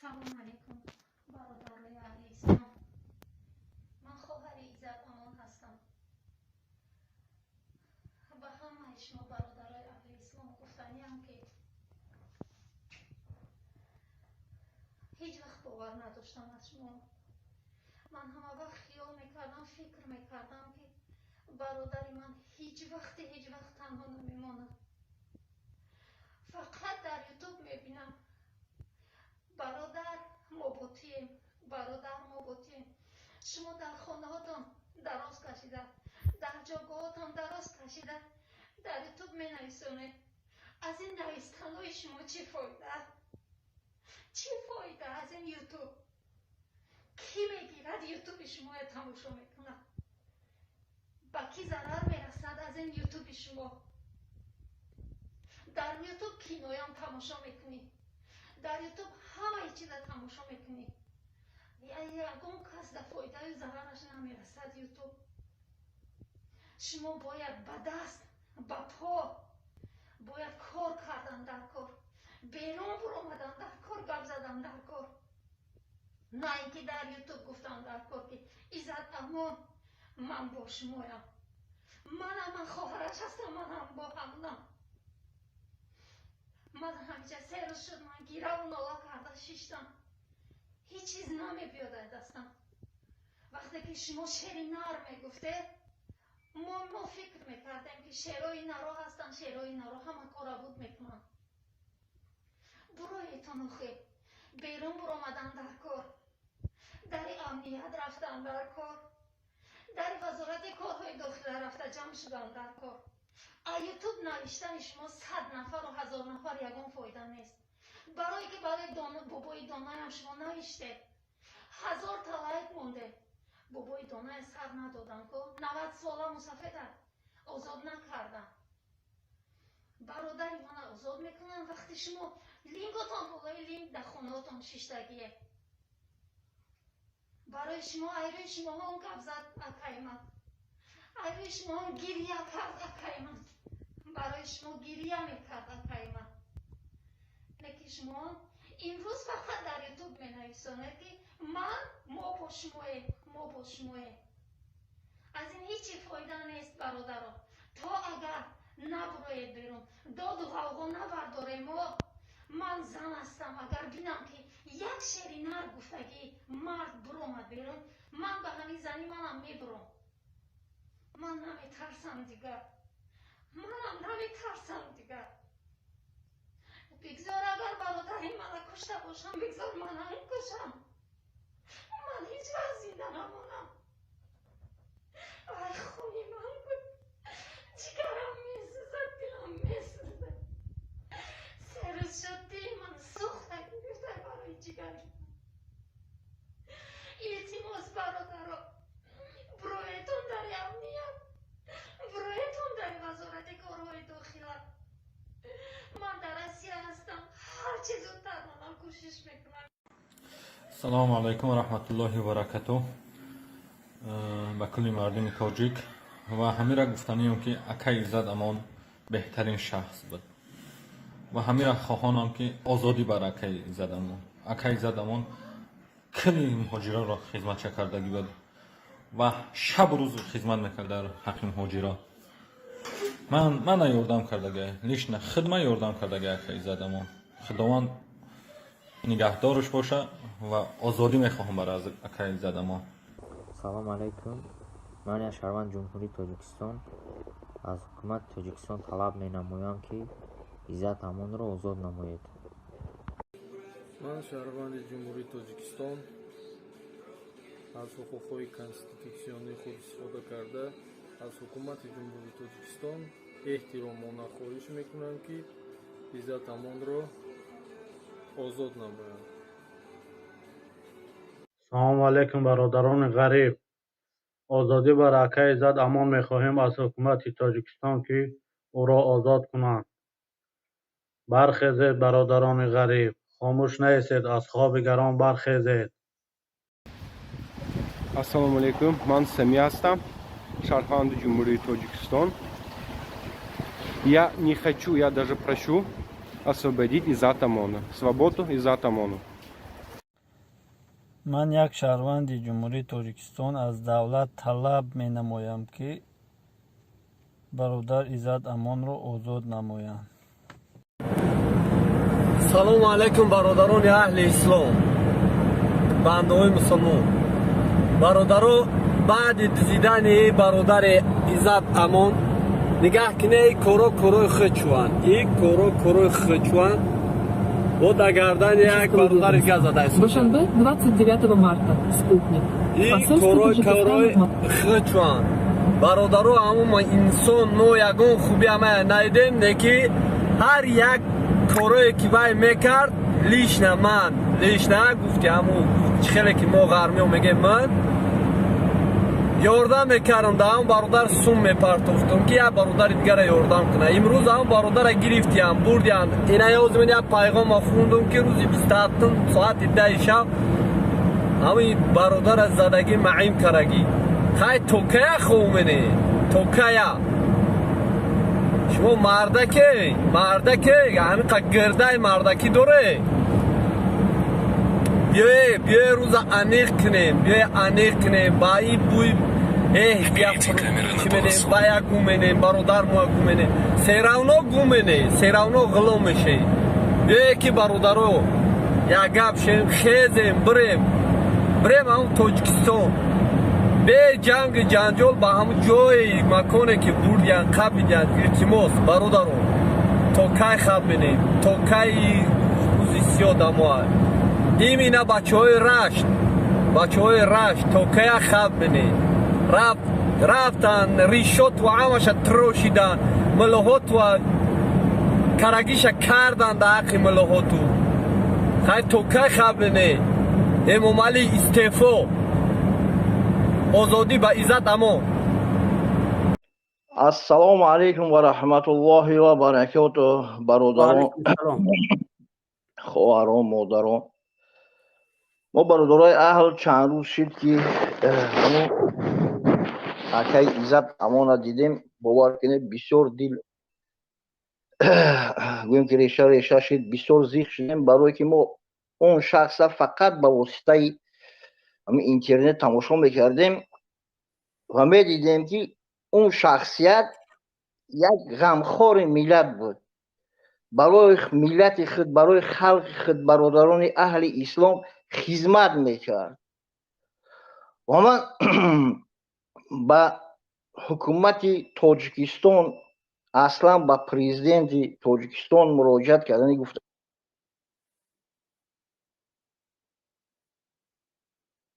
Салом алейкум, бародарои аҳли ислом. Ман хоҳари Иззат Амон ҳастам. Ба ҳамаи шумо, бародарои аҳли ислом, гуфтаниам, ки ҳеҷ вақт бовар надоштам аз шумо. Ман ҳама вақт хиёл мекардам, фикр мекардам, ки бародари ман ҳеҷ вақте, ҳеҷ вақт танҳо намемонад. Фақат дар Ютуб мебинам: «Бародар, мо бо туем, бародар, мо бо туем». Шумо дар хонаҳотон дароз кашида, дар ҷойгоҳотон дароз кашида, дар Ютуб менависонед. Аз ин навистанҳои шумо чӣ фоида? Чӣ фоида аз ин Ютуб? Кӣ мегирад, Ютуби шуморо тамошо мекунад? Ба кӣ зарар мерасад аз ин Ютуби шумо? Дар Ютуб киноям тамошо мекунӣ, дар Ютуб ҳамаи чиза тамошо мекунӣ, ягон кас да фоидаю зарараш намерасад. Ютуб шумо бояд ба даст, ба по бояд кор кардан дар кор, берун буромадан дар кор, гап задан дар кор, на ин ки дар Ютуб гуфтан дар кор, ки «Иззат Амон, ман бо шумоям». Манам, ман хоҳараш ҳастам, манам бо ҳамонам. Ман ҳамиҷа 3 рӯз шуд, ман гираву нола карда шиштам, ҳеҷ чиз намебиёд аз дастам. Вақте ки шумо шери нар мегуфтед, мо фикр мекардем, ки шерои наро ҳастанд, шерои наро ҳама кора буд мекунанд. Буроетон охе, берун буромадан дар кор, дари амният рафтан дар кор, дари Вазорати корҳои дохила рафта ҷамъ шудан дар кор. А Ютуб навиштани шумо 100 нафару 1000 нафар ягон фоида нест, барое ки барои бобои донаям шумо навиштед, 1000-та лайк монде. Бобои доная сар надодан ко, 90 сола мусафеда озод накардан. Бародари мана озод мекунанд, вақте шумо линготон болои линг дар хонаотон шиштагие? Барои шумо, айрӯи шумоҳо гап зад акаи ман, айрӯи шумоҳо гиря кард акаи ман, барои шумо гиря мекард акаи ман. Лекин шумо имрӯз фақат дар Ютуб менависонед, ки ман, мо бо шумоем, мо бо шумоем. Аз ин ҳечи фоида нест, бародаро, то агар набуроед берун, доду ғавғо набардорем мо. Ман зан ҳастам, агар бинам, ки як шери нар гуфтагӣ мард буромад берун, ман ба ҳамин зани манам мебуром. Ман наметарсам дигар, манам наметарсам дигар. Бигзор, агар бародари мана кушта бошам, бигзор манам кушам, ман ҳеҷ вақт зинда намонам. Вай, хуни ман буд, ҷигарам месӯзад, дилам месӯзад. 3 рӯз шуд, дили ман сӯхта гирифта барои ҷигари. Илтимос, бародаро, буроетон дари амният, буроетон дари Вазорати корҳои дохила. Ман дар Россия ҳастам, ҳарчи зудтар манам кӯшиш мекунам. Салому алайкум ва раҳматуллоҳи ва баракатуҳ ба кулли мардуми тоҷик. Ва ҳамира гуфтанием, ки акаи Иззат Амон беҳтарин шахс буд ва ҳамира хоҳонам, ки озодӣ бар акаи Иззат Амон. Акаи Иззат Амон кулли муҳоҷироро хизматча кардагӣ буд ва шабу рӯз хизмат мекард дар ҳаққи муҳоҷиро. Ман мана ёрдам кардага, лично хидма ёрдам кардага акаи Иззат Амон. Худованд нигаҳдораш боша ва озодӣ мехоҳам бар акаи Иззат Амон. Салом алайкум. Ман як шаҳрванди Ҷумҳурии Тоҷикистон аз ҳукумати Тоҷикистон талаб менамоям, ки Иззат Амонро озод намоед. Ман шаҳрванди Ҷумҳурии Тоҷикистон аз ҳуқуқҳои конститутсионии худ истифода карда, аз ҳукумати Ҷумҳурии Тоҷикистон эҳтиромона хоҳиш мекунам, ки Иззат Амонро озод намоянд. Салому алайкум, бародарони ғариб. Озодӣ бар акаи Иззат Амон мехоҳем аз ҳукумати Тоҷикистон, ки ӯро озод кунанд. Бархезед, бародарони ғариб, хомӯш наистед, аз хоби гарон бархезед. Ассалому алайкум, ман Самия ҳастам, шаҳрванди Ҷумҳурии Тоҷикистон. Я не хочу, я даже прошу освободить Иззат Амона. Свободу Иззат Амону. Ман як шаҳрванди Ҷумҳурии Тоҷикистон аз давлат талаб менамоям, ки бародар Иззат Амонро озод намоянд. Салому алайкум, бародарони аҳли ислом, бандаҳои мусулмон, бародаро. Баъди дизидани бародари Иззат Амон нигаҳ кине, и коро корои хичванд, и коро корои хичванд бо дар гардани як бародари дига зада. Душанбе, 29 марта. Спутник. И корои корои хичванд, бародаро. Ҳамон инсон мо ягон хуби ама наидем, не ки ҳар як корое ки вай мекард, лично ман, лично гуфти, ҳамун чӣ хеле ки мо ғармиё мегем, ман ёрдам мекардам, да ҳамн бародар сум мепартофтам, ки як бародари дигара ёрдам кунад. Имрӯз ҳамн бародара гирифтиям, бурдиям. Ина ёзмин як пайғома хундум, ки рӯзи 27-ум соати 10-и шаб ҳамин бародара задагӣ, маъим карагӣ. Хай, то кая ховмене, то кая? Шумо мардаке, мардаке, ҳамиқа гирдаи мардакӣ доре. Биёе, биёе, рӯза аниқ кунем, биёе, аниқ кунем. Ба и бӯй чӣ менем, ба як гум менем, бародар мо гум менем, всё равно гум мене, всё равно ғулом мешем. Биёе ки, бародаро, як гап шем, хезем, бирем, бирем ҳамун Тоҷикистон, бе ҷанги ҷанҷол, ба ҳамун ҷои маконе ки бурдиян, қабидиян. Илтимос, бародарон, то кай хаб менем, то кай рӯзи сиёҳ дамоа? Имина бачаҳои Рашт, бачаҳои Рашт, то кая хаб менем? Рафтан, ришоту ҳамаша трошидан, милоҳоту карагиша кардан дар ҳаққи милоҳоту. Хай, то кай хаб менем? Эмомалӣ, истеъфо! Озодӣ ба Иззат Амон! Ассалому алайкум ва раҳматуллоҳи ва баракотуҳ, бародарон, хоҳарон, модарон. Мо, бародарои аҳл, чанд рӯз шид, ки ҳамун акаи Иззат Амона дидем. Бовар кунед, бисёр дил, гӯем ки, реша реша шид, бисёр зиқ шудем, барое ки мо он шахса фақат ба воситаи ҳамин интернет тамошо мекардем ва медидем, ки он шахсият як ғамхори миллат буд, барои миллати худ, барои халқи худ, бародарони аҳли ислом хизмат мекард. Ва ман ба ҳукумати Тоҷикистон, аслан ба президенти Тоҷикистон муроҷиат кардани гуфта: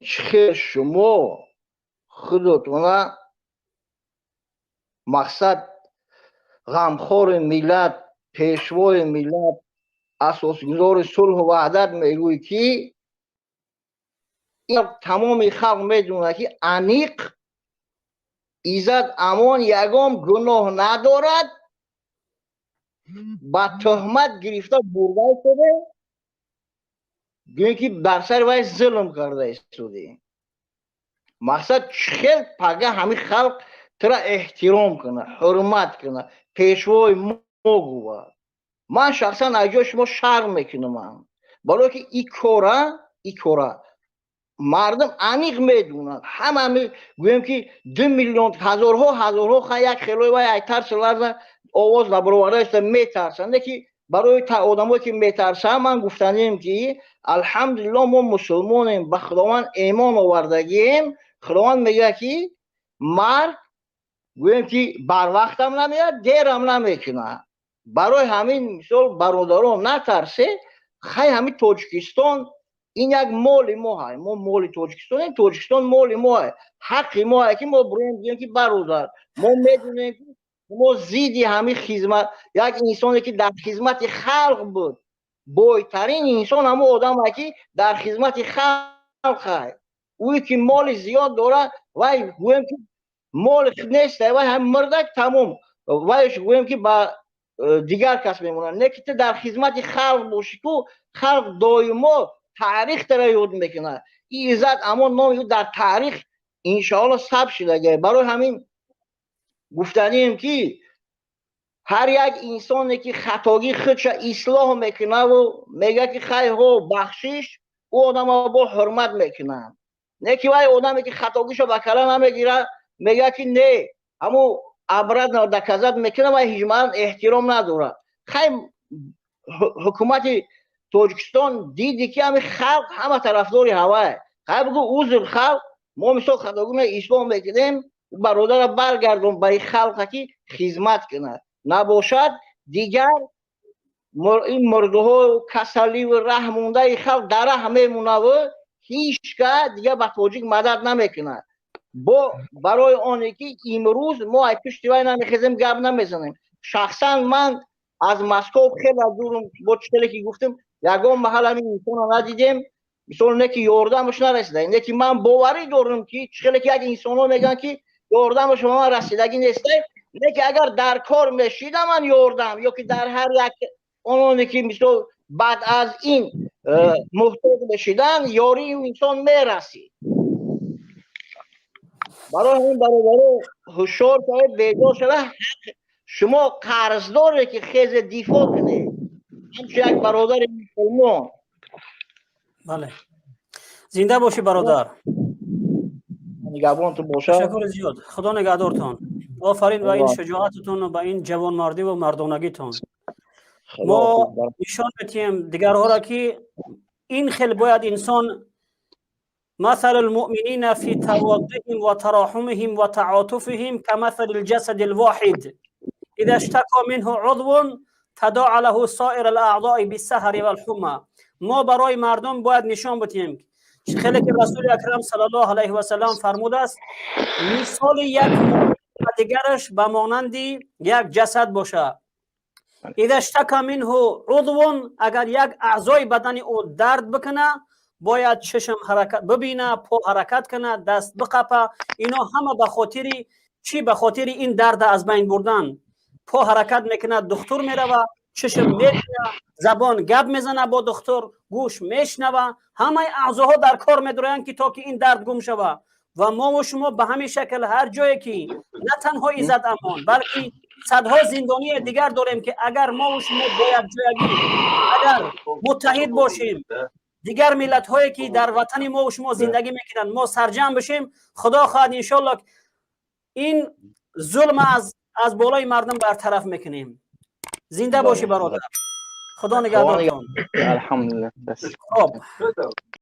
чӣ хел шумо худотона мақсад ғамхори миллат, пешвои миллат, асосгузори сулҳу ваҳдат мегӯй, ки тамоми халқ медонад, ки аниқ Иззат Амон ягон гуноҳ надорад, ба тӯҳмат гирифта бурда истоде, гӯем ки бар сари вай зулм карда истоде. Мақсад, чӣ хел пага ҳамин халқ тура эҳтиром кунад, ҳурмат кунад, пешвои мо гувад? Ман шахсан аз ҷои шумо шарм мекунам, барое ки и кора мардум аниқ медонанд. Ҳама, гӯем ки, 2 миллион, ҳазорҳо ҳазорҳо, ха, як хелои вай ай тарси ларза овоз набароварда иста, метарсанд. Не ки барои одамое ки метарсанд, ман гуфтанем, ки алҳамдулилло, мо мусулмонем, ба Худованд эмон овардагием. Худованд мегӯяд, ки марг, гӯем ки, барвақтам намеяд, дерам намекунад. Барои ҳамин, мисол, бародарон, натарсе. Хай, ҳамин Тоҷикистон ин як моли мо ҳай, мо моли Тоҷикистонем, Тоҷикистон моли мо ҳай. Ҳаққи мо ҳай, ки мо бироем, гӯем, ки бародар, мо медонем, ки мо зидди ҳамин хизмат, як инсоне ки дар хизмати халқ буд. Бойтарин инсон ҳамон одаме, ки дар хизмати халқ ҳай. Ӯе ки моли зиёд дорад, вай, гӯем ки, моли нест, вай ҳам мурдак, тамом, вайш, гӯем ки, ба дигар кас мемонад. Не ки ту дар хизмати халқ бошӣ, ку халқ доимо таърих тара ёд мекунад. И Иззат Амон номи ӯ дар таърих иншоалло сабт шудага. Барои ҳамин гуфтанием, ки ҳар як инсоне ки хатогии худша ислоҳ мекунаву мегӯяд, ки хай, ҳо, бахшиш, Ӯ одама бо ҳурмат мекунанд. Не ки вай одаме ки хатогишо ба кала намегирад, мегӯяд ки не, ҳамун обратно доказать мекунад, вай ҳеҷ эҳтиром надорад. Хай, ҳукумати Тоҷикистон диди ки ҳами халқ ҳама тарафдори ҳавай. Хай, бугӯ: узр, халқ, мо мисол хатогиме исбот мекунем, бародара баргардон ба ин халқа ки хизмат кунад. Набошад, дигар ин мурдуҳо, касаливу раҳ мондаи халқ дар раҳ мемонаву ҳеҷ ка дигар ба тоҷик мадад намекунад. Бо барои оне ки имрӯз мо ай пушти вай намехезем, гап намезанем. Шахсан ман аз Москов хеле дурум, бо чӣ ки гуфтем, ягон маҳал ҳамин инсонро надидем, мисол, не ки ёрдамаш нарасида, не ки ман боварӣ дорам ки чӣ хеле ки як инсонҳо мегӯянд ки ёрдамаш ба ман расидагӣ нестай, не ки агар дар кор мешида ман ёрдам ё ки дар ҳар як ононе ки мисол баъд аз ин муҳтоҷ мешидан, ёрии инсон мерасид. Барои ҳамин, бародаро, ҳушёр шавед, бедор шавед. Ҳақ шумо қарздоре ки хезе дифоъ кунед, ҳамчун як бародари мусулмон. Бале, зинда бошӣ, бародар. Нигаҳбонтон бошад. Ташаккури зиёд, Худо нигаҳдортон. Офарин ба ин шуҷоататон ва ба ин ҷавонмардӣ ва мардонагитон. Мо нишон метиҳем дигарҳоро ки ин хел бояд инсон. مثل المؤمنين في توادهم وتراحمهم وتعاطفهم كمثل الجسد الواحد، إذا اشتكى منه عضو تداعى له سائر الأعضاء بالسهر والحمى. ما برای مردم باید نشان بدیم خیلی که رسول اکرم صلی الله علیه و سلم فرموده است: مثال یک و دیگرش به مانند یک جسد باشه. اذا اشتكى منه عضو، اگر یک اعضای بدن او درد بکنه، باید چشم حرکت ببینه، پا حرکت کنه، دست بقپه. اینا همه به خاطر چی؟ به خاطر این درد از بین بردن. پا حرکت میکنه، دکتر میروه، چشم میبینه، زبان گپ میزنه با دکتر، گوش میشنوه. همه اعضاها در کار میدرویند که تا که این درد گم شوه. و ما و شما به همین شکل، هر جایی که نه تنها عزت امان، بلکه صدها زندانی دیگر داریم که اگر ما و شما باید جایگی اگر متحد باشیم، دیگر ملت هایی که در وطن ما و شما زندگی میکنند، ما سرجم بشیم، خدا خواهد انشالله این ظلم از بالای مردم برطرف میکنیم. زنده باشی برادر، خدا نگهدارتان. الحمدلله. خب.